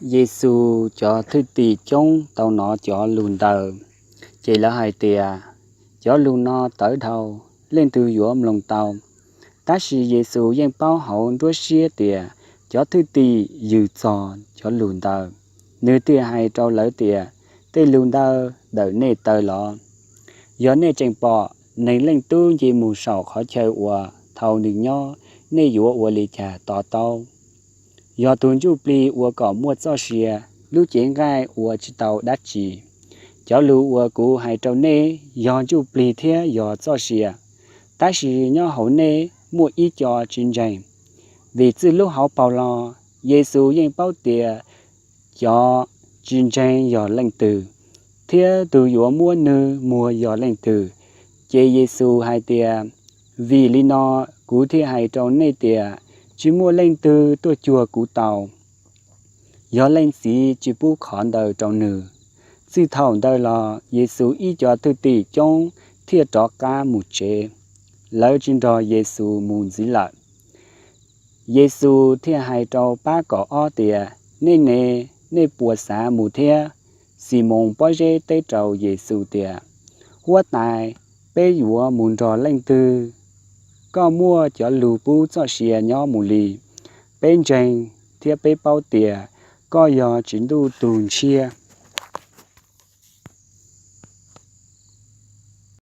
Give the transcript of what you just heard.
Yexus cov thwj tim coob tau hnov cov lus ntawd, ces lawv hais tias, Cov lus no tawv dhau, leej twg yuav mloog tau? Tab sis Yexus yeej paub hauv nruab siab tias cov thwj tim yws txog cov lus ntawd, nws thiaj hais rau lawv tias, Tej lus ntawd dawm nej taw los? Yog nej tseem pom Neeg Leej Tub nce mus saum qhov chaw uas thaum nws nyob, nej yuav ua li cas to taub? Yog tus ntsuj plig ua kom muaj txoj sia, lub cev nqaij ua tsis tau dab tsi. Cov lus uas kuv hais rau nej yog ntsuj plig thiab yog txoj sia. Tab sis nyob hauv nej muaj ib co tsis ntseeg. Vim txij lub hauv paus los, Yexus yeej paub tias cov tsis ntseeg yog leej twg, thiab tus yuav muab nws muag yog leej twg. Ces Yexus hais tias, Vim li no kuv thiaj hais rau nej tias, tsis muaj leej twg tuaj cuag kuv tau, yog Leej Txiv tsis pub qhov ntawd rau nws. Txij thaum ntawd los Yexus ib co thwj tim coob thiaj rov qab mus tsev, lawv tsis nrog Yexus mus ntxiv lawm. Yexus thiaj hais rau pab kaum ob tias, Nej ne, nej puas xav mus thiab? Ximoos pob zeb teb rau Yexus tias, Huab Tais, peb yuav mus nrog leej twg? Koj muaj cov lus pub txoj sia nyob mus li. Peb ntseeg thiab peb paub tias koj yog Tswv Ntuj tus Ntshiab.